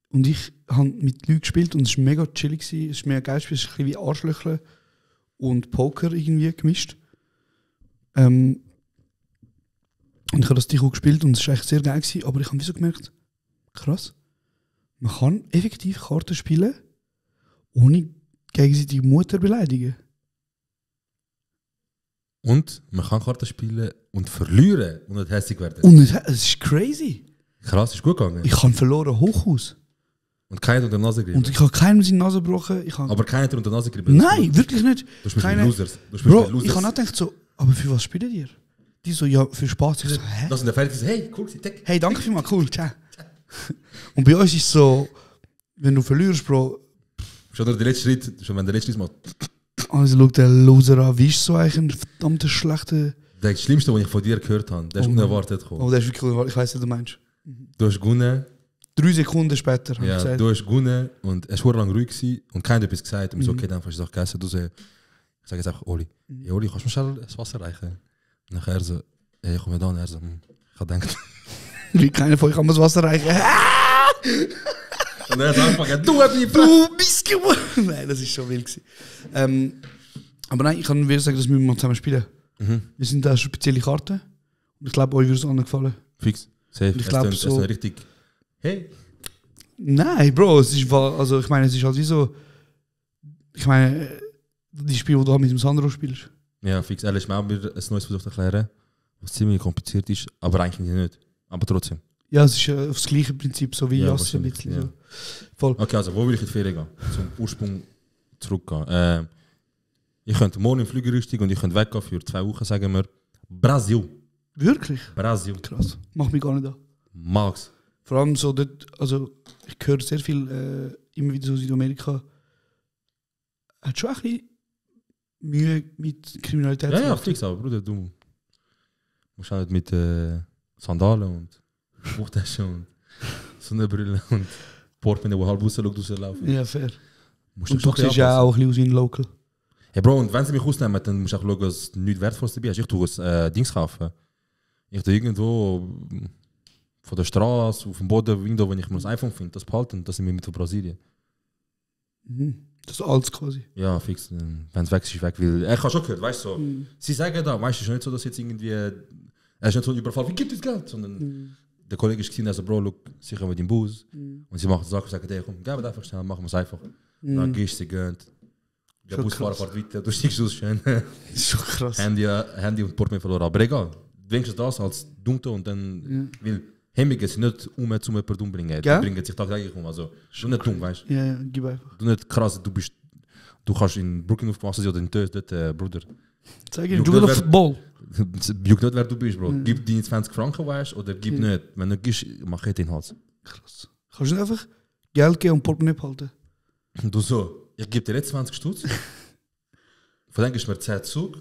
Und ich habe mit Leuten gespielt und es war mega chillig. Es war mega geil, es ist ein bisschen wie Arschlöcheln und Poker irgendwie gemischt. Und ich habe das Tichu gespielt und es war eigentlich sehr geil gewesen, aber ich habe so gemerkt, krass, man kann effektiv Karten spielen, ohne gegenseitige Mutter beleidigen. Und man kann Karten spielen und verlieren und nicht hässlich werden. Und es ist crazy. Krass, ist gut gegangen. Ich habe verloren hoch aus. Und keiner unter die Nase gerieben. Und ich habe keinem seine Nase gebrochen. Aber keiner unter die Nase gerieben. Nein, wirklich nicht. Du spielst mit Keine- Losers. Du spielst Bro, mit Losers. ich habe auch gedacht so, aber für was spielt ihr? Die so, ja, für Spaß. Ich so, hä? Das sind der Fertig, hey, cool, Tech. Hey, danke vielmals, cool, ciao. Und bei uns ist es so, wenn du verlierst, Bro, Schon nur der letzte Schritt, schon wenn der letzte Schritt macht. also schau der Loser an, wie ist so eigentlich ein verdammter schlechter... Der Schlimmste, was ich von dir gehört habe, der ist Oh. unerwartet gekommen. Oh, der ist wirklich, ich weiss, was du meinst. Du hast gewonnen, 3 Sekunden später, habe ich ja, gesagt. du hast gewonnen und es war lang ruhig gewesen und keiner hat etwas gesagt. Und so, okay, dann hast du es auch gegessen. Du so, ich sage jetzt einfach, Oli, hey, Oli, kannst du mir schnell das Wasser reichen? Und nachher er so, hey, komm mir da. Und er so, Ich habe gedacht. Wie keiner von euch kann mir das Wasser reichen. Und dann hat er angefangen, du hast mich Du bist geworden! Nein, das ist schon wild gewesen. Aber nein, ich kann wieder sagen, dass wir mal zusammen spielen. Wir sind da spezielle Karten. Und ich glaube, euch würde es anderen gefallen. Fix. Safe. Ich glaub, es so- ist richtig. Hey. Nein, Bro, es ist, also ich meine, es ist halt wie so. Ich meine, die Spiele, die du mit dem Sandro spielst. Ja, fix. Ehrlich, wir haben wieder ein neues versucht zu erklären, was ziemlich kompliziert ist, aber eigentlich nicht. Aber trotzdem. Ja, es ist aufs gleiche Prinzip, so wie Ja, Jasse ein wahrscheinlich, bisschen. ja. So. Voll. Okay, also wo will ich in die Ferien gehen? Zum Ursprung zurückgehen. Ich könnte morgen im Flüger richtig und ich könnte weggehen für 2 Wochen, sagen wir. Brasil. Wirklich? Brasil. Krass. Mach mich gar nicht an. Max. Vor allem so dort, also ich höre sehr viel, immer wieder so Südamerika. Hat schon ein bisschen Mühe mit Kriminalität. Ja, zu ja, machen. fix, aber Bruder, du musst auch nicht mit Sandalen und Buchtaschen und Sonnenbrille und Portemonnaie, wo halb rauslaufen. Ja, fair. Musst Und du schon ein siehst ja bisschen auch ein bisschen aus wie ein Local. Hey Bro, und wenn sie mich ausnehmen, dann musst du auch schauen, dass du nichts Wertvolles dabei hast. Ich tue ein Dings kaufen. Ich tue irgendwo von der Straße, auf dem Boden, irgendwo, wenn ich mir das iPhone finde, das behalten, das sind wir mit von Brasilien. Das ist alles quasi. Ja, fix. Wenn es weg ist, weg. Weil, ich habe schon gehört, weißt du, so, sie sagen da, weißt du, es ist nicht so, dass jetzt irgendwie, er ist nicht so ein Überfall, wie gibt es Geld? Sondern der Kollege ist gesehen, also Bro, look, sicher mit dem Bus. Und sie machen Sachen und sagen, hey, komm, gib es einfach schnell, machen wir es einfach. Dann gehst du, sie gehen. Der Schon Busfahrer krass. fährt weiter, du steigst aus, schön. Das ist schon krass. Handy und Portemonnaie verloren. Aber egal, wenigstens das als Dummte und dann, weil Hemmige sind nicht um jemanden umbringen. Die Gell? bringen sich tagtäglich um. Also, du nicht dumm, weißt Ja, ja, gib einfach. du? nicht krass, du kannst in Brooklyn aufgewachsen sein oder in Tös, dort, Bruder. Sag ich, Juckt du willst nicht, Football. Juckt nicht, wer du bist, Bro. Gib deine 20 Franken, weißt oder gib nicht. Wenn du gibst, mach ich den Hals. Krass. Kannst du nicht einfach Geld geben und Portemonnaie behalten? Und du so, ich gebe dir jetzt 20 Stutz. Von dann gibst du mir 10 Zug.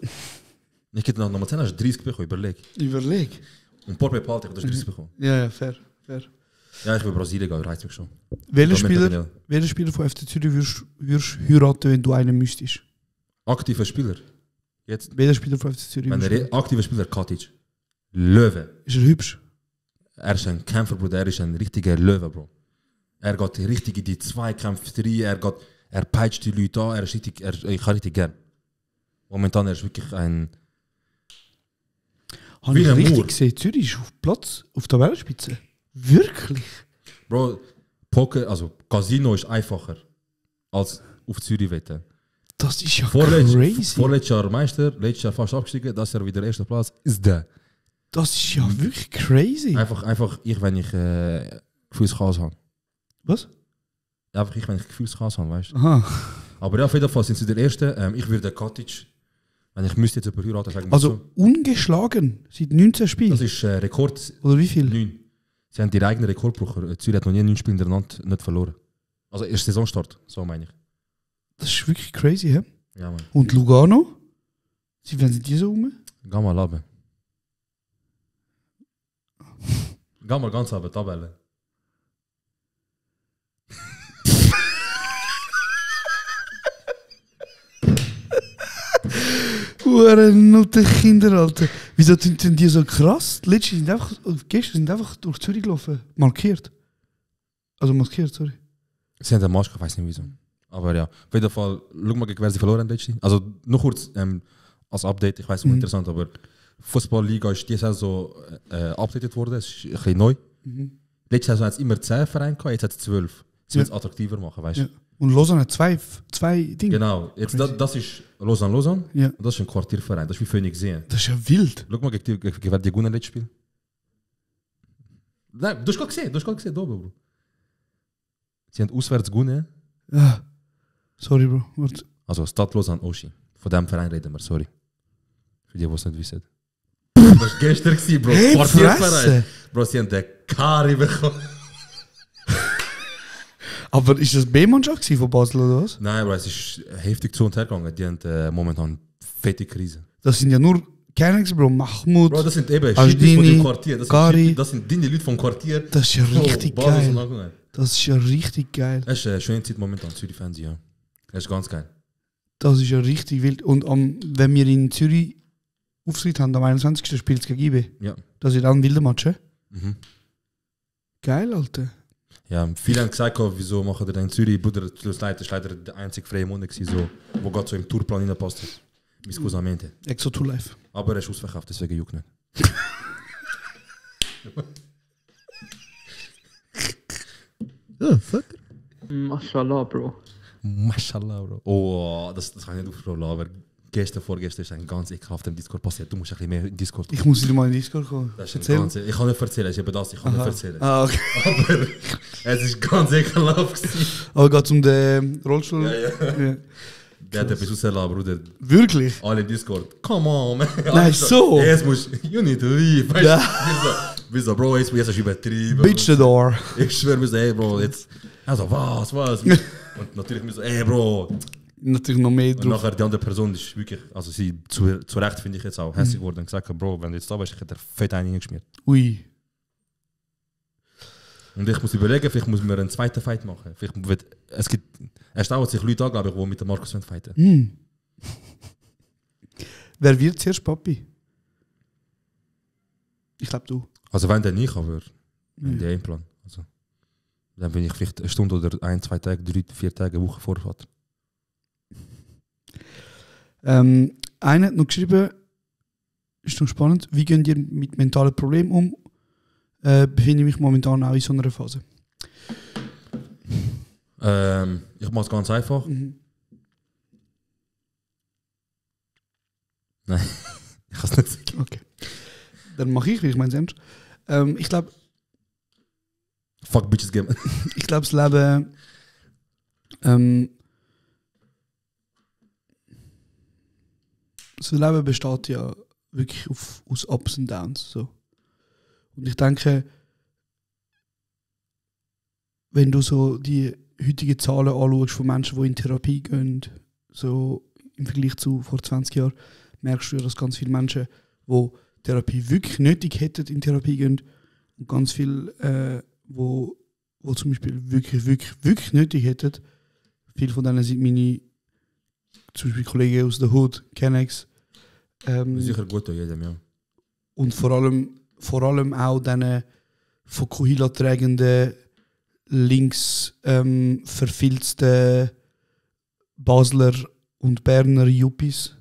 Ich gebe dir nochmal 10, hast du 30 bekommen, überleg. Überleg. Und Portemonnaie behalten, ich habe 30 bekommen. Ja, ja, fair. Ja, ich will Brasilien gehen, reizt mich schon. Welcher Spieler von FC Zürich würdest du heiraten, wenn du einen müsstest? Aktiver Spieler. Jetzt, Welcher Spieler von FC Zürich wenn würdest der aktive Spieler Katic. Löwe. Ist er hübsch? Er ist ein Kämpfer, Bruder. Er ist ein richtiger Löwe, Bro. Er geht richtig in die Zweikämpfe rein. Er peitscht die Leute an. Er ist richtig, ich habe richtig gern. Momentan er ist wirklich ein. Habe Wie ich ein richtig Moor. gesehen? Zürich ist auf Platz, auf der Tabellenspitze. Wirklich? Bro, Poker, also Casino ist einfacher als auf Zürich wetten. Das ist ja crazy. Vorletztes Jahr Meister, letztes Jahr fast abgestiegen, das Jahr wieder erster Platz, ist der. Das ist ja wirklich crazy. Einfach ich, wenn ich Gefühlschaos habe. Was? Einfach ich, wenn ich Gefühlschaos habe, weißt du. Aha. Aber ja, auf jeden Fall sind sie der Erste. Ich würde Katic, wenn ich müsste jetzt jemanden heiraten, sagen wir Also so. ungeschlagen seit 19 Spielen. Das ist Rekord Oder wie viel? 9. Sie haben ihre eigenen Rekordbrucher. Zürich hat noch nie 9 Spiele hintereinander nicht verloren. Also erst Saisonstart, so meine ich. Das ist wirklich crazy, hä? Ja, Mann. Und Lugano? Sie werden die so rum? Geh mal runter. Geh mal ganz runter, Tabelle. Nutte Kinder, Alter. Wieso sind die so krass? Gestern sind einfach durch Zürich gelaufen. Markiert. Also maskiert, sorry. Sie haben eine Maske, ich weiß nicht wieso. Aber ja, auf jeden Fall, schau mal, gegen wer sie verloren haben letztens. Also noch kurz als Update, ich weiß nicht, interessant, aber Fußballliga ist diese Saison updated worden, es ist ein bisschen neu. Letzte Saison hat es immer 10 Vereine gehabt, jetzt hat es 12. Sie wollen es attraktiver machen, weißt du? Ja. Und Lausanne hat zwei Dinge. Genau, jetzt das ist Lausanne. Ja. Und das ist ein Quartierverein, das ist wie Phoenix sehen. Das ist ja wild. Schau mal, gegen wer die gewonnen letztes Spiel. Nein, du hast gerade gesehen, da oben, Bro. Sie haben auswärts gewonnen. Ja. Sorry, Bro. Warte. Also Stad Lausanne Oshi. Von dem Verein reden wir, sorry. Für die, die es nicht wissen. Das war gestern, Bro. Hey, Quartierverein. Fresse. Bro, sie haben den Kari bekommen. Aber ist das B-Mannschaft von Basel oder was? Nein, Bro, es ist heftig zu und her gegangen. Die haben momentan fette Krise. Das sind ja nur keine, Bro. Mahmoud. Bro, das sind eben Ajdini, Schiedis von dem Quartier. Kari. Das sind deine Leute vom Quartier. Das ist ja richtig Basel geil. sind angegangen. Das ist ja richtig geil. Es ist eine schöne Zeit momentan, Zürich-Fans, ja. Es ist ganz geil. Das ist ja richtig wild. Und wenn wir in Zürich Auftritt haben am 21. spielt es gegen IB. Ja. Das wird auch ein wilder Match, hä? Mhm. Geil, Alter. Ja, viele haben gesagt, wieso machen ihr in Zürich, Bruder, das war leider der einzige freie Monat, so, wo gerade so im Tourplan reinpasst hat. Miscusamente. Exo to life. Aber er ist ausverkauft, deswegen juckt nicht. Oh, fuck. Mashallah, Bro. Mashallah, Bro. Oh, das kann ich nicht aufrollen, aber vorgestern ist ein ganz ekelhafter im Discord passiert. Du musst ein bisschen mehr in Discord kommen. Ich muss wieder mal in Discord kommen. Das ist ganz, ich kann nicht erzählen, es ist eben das, ich kann nicht erzählen. Ah, okay. Aber es ist ganz ekelhaft gewesen. Aber geht es um den Rollstuhl? Ja. Der hat etwas rausgelassen, Bruder. Wirklich? Alle in Discord. Come on, man. Nein, so? Jetzt musst you need to leave. Weißt Ja. du, so, Bro, jetzt hast du übertrieben. Bitch the door. Ich schwöre mir so, ey, Bro, jetzt. Also, was? Und natürlich mir so, ey, Bro. Natürlich noch mehr Und drauf. nachher die andere Person ist wirklich, also sie zu Recht finde ich jetzt auch hässlich geworden und gesagt, Bro, wenn du jetzt da bist, ich hätte fett einen geschmiert. Ui. Und ich muss überlegen, vielleicht muss man einen zweiten Fight machen. Es dauert sich Leute an, glaube ich, die mit dem Markus fighten. Hm. Wer wird zuerst Papi? Ich glaube du. Also wenn der nicht, aber wenn der Plan. Also, dann bin ich vielleicht eine Stunde oder 1, 2 Tage, 3, 4 Tage, eine Woche Vorfahrt. Einer hat noch geschrieben, ist noch spannend, wie gehen ihr mit mentalen Problemen um? Befinde ich mich momentan auch in so einer Phase. Ich mache es ganz einfach. Mhm. Nein, ich kann es nicht sagen. Okay. Dann mache ich es ernst. Ich glaube, Fuck Bitches Game. ich glaube, das Leben das Leben besteht ja wirklich aus Ups und Downs. So. Und ich denke, wenn du so die heutigen Zahlen anschaust von Menschen, die in Therapie gehen, so im Vergleich zu vor 20 Jahren, merkst du ja, dass ganz viele Menschen, die Therapie wirklich nötig hätten, in Therapie gehen und ganz viele, wo zum Beispiel wirklich nötig hätten. Viele von denen sind meine zum Beispiel Kollegen aus der Hood, Kennex. Sicher gut an jedem, ja. Und vor allem auch diesen von Kohila tragenden, links verfilzten Basler und Berner Yuppies,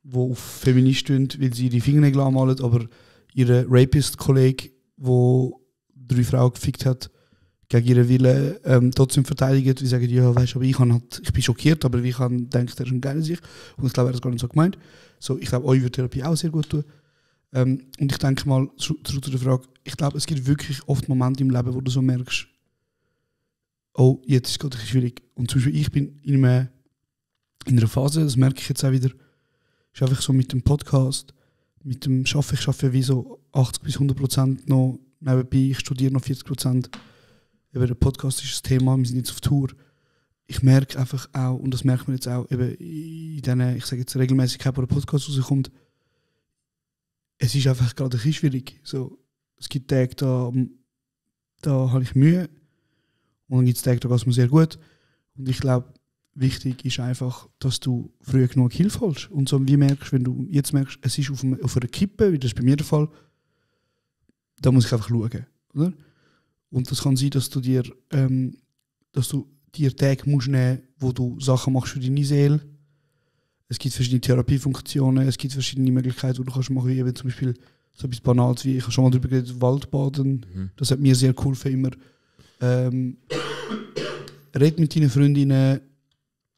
die auf Feministen stehen, weil sie ihre Fingernägel anmalen, aber ihre Rapist-Kollege, der 3 Frauen gefickt hat, gegen ihren Willen trotzdem verteidigt, die sagen, ja, weißt du, aber ich bin schockiert, aber ich denke, der ist ein geiler sich. Und ich glaube, er hat es gar nicht so gemeint. So, ich glaube, euch würde Therapie auch sehr gut tun. Und ich denke mal, zurück zu der Frage, ich glaube, es gibt wirklich oft Momente im Leben, wo du so merkst, oh, jetzt ist es gerade schwierig. Und zum Beispiel, ich bin in einer Phase, das merke ich jetzt auch wieder, ist einfach so mit dem Podcast, mit dem ich arbeite wie so 80-100% noch nebenbei, ich studiere noch 40%. Eben, der Podcast ist das Thema, wir sind jetzt auf Tour. Ich merke einfach auch, und das merkt man jetzt auch, eben in diesen, ich sage jetzt Regelmäßigkeit, wo der Podcast rauskommt, es ist einfach gerade ein bisschen schwierig. So, es gibt Tage, da habe ich Mühe und dann gibt es Tage, da geht es mir sehr gut. Und ich glaube, wichtig ist einfach, dass du früh genug Hilfe holst. Und so wie merkst, wenn du jetzt merkst, es ist auf einer Kippe, wie das ist bei mir der Fall, da muss ich einfach schauen. Oder? Und das kann sein, dass du dir Tage musst nehmen, wo du Sachen machst für deine Seele. Es gibt verschiedene Therapiefunktionen, es gibt verschiedene Möglichkeiten, die du kannst machen, wie zum Beispiel so etwas Banales wie, ich habe schon mal darüber geredet, Waldbaden. Das hat mir sehr geholfen immer. Red mit deinen Freundinnen,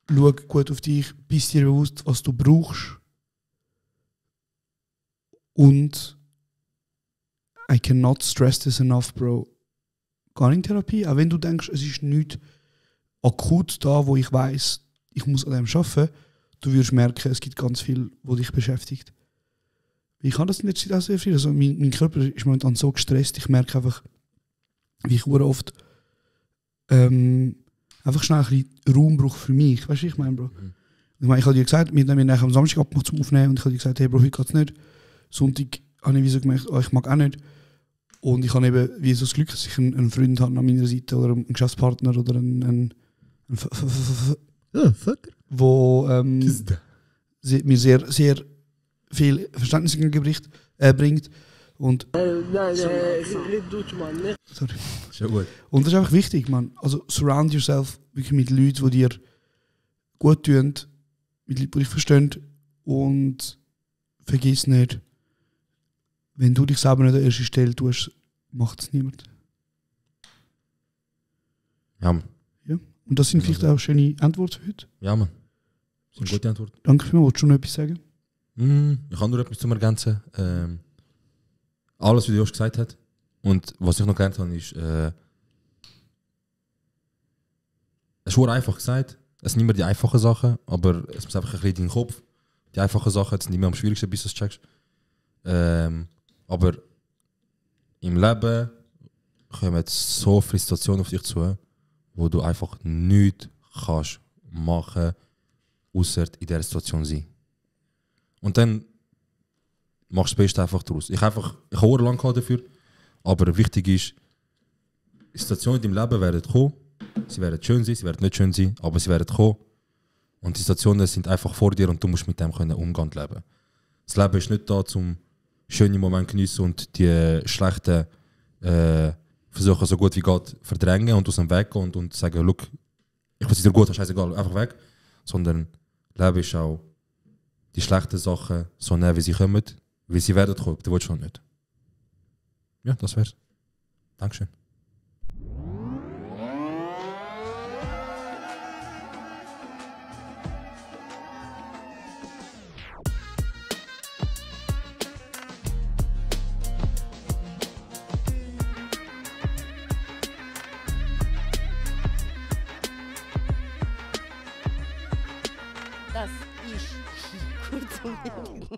schau gut auf dich, bist dir bewusst, was du brauchst. Und I cannot stress this enough, bro. Geh in Therapie, auch wenn du denkst, es ist nichts akut da, wo ich weiss, ich muss an dem arbeiten. Du wirst merken, es gibt ganz viel, was dich beschäftigt. Ich kann das in letzter Zeit auch sehr viel. Also mein Körper ist momentan so gestresst, ich merke einfach, wie ich oft einfach schnell ein bisschen Raum brauche für mich. Weißt du, ich meine, Bro? Ich habe dir gesagt, wir haben am Samstag abgemacht zum Aufnehmen und ich habe dir gesagt, hey Bro, heute geht es nicht. Sonntag habe ich wie so gemerkt, ich mag auch nicht. Und ich habe eben wie so das Glück, dass ich einen Freund habe an meiner Seite oder einen Geschäftspartner oder einen wo mir sehr, sehr viel Verständnis bringt. Und sorry. Schon gut. Und das ist einfach wichtig, man. Also surround yourself wirklich mit Leuten, die dir gut tun, mit Leuten, die dich verstehen. Und vergiss nicht, wenn du dich selber nicht an erste Stelle tust, macht es niemand. Ja, Mann. Ja. Und das sind vielleicht auch schöne Antworten für heute. Ja, Mann. Das ist eine gute Antwort. Danke vielmals. Wolltest du noch etwas sagen? Ich kann nur etwas zum Ergänzen. Alles, was Josh gesagt hat. Und was ich noch gelernt habe, ist, es ist schon einfach gesagt. Es sind immer die einfachen Sachen, aber es muss einfach ein bisschen in den Kopf. Die einfachen Sachen sind immer am schwierigsten, bis du es checkst. Aber im Leben kommen so viele Situationen auf dich zu, wo du einfach nichts kannst machen, außer in dieser Situation sein. Und dann machst du das Beste einfach daraus. Ich habe lang dafür, aber wichtig ist, die Situationen in deinem Leben werden kommen. Sie werden schön sein, sie werden nicht schön sein, aber sie werden kommen. Und die Situationen sind einfach vor dir und du musst mit dem können umgehen und leben. Das Leben ist nicht da, um schöne Momente zu geniessen und die schlechten versuchen so gut wie geht verdrängen und aus dem Weg gehen und sagen, look, ich weiß dir gut, scheißegal, einfach weg. Sondern Leben ist auch die schlechten Sachen so nehmen, wie sie kommen, wie sie werden kommen. Du willst schon nicht. Ja, das wär's. Dankeschön. Das ist kurz und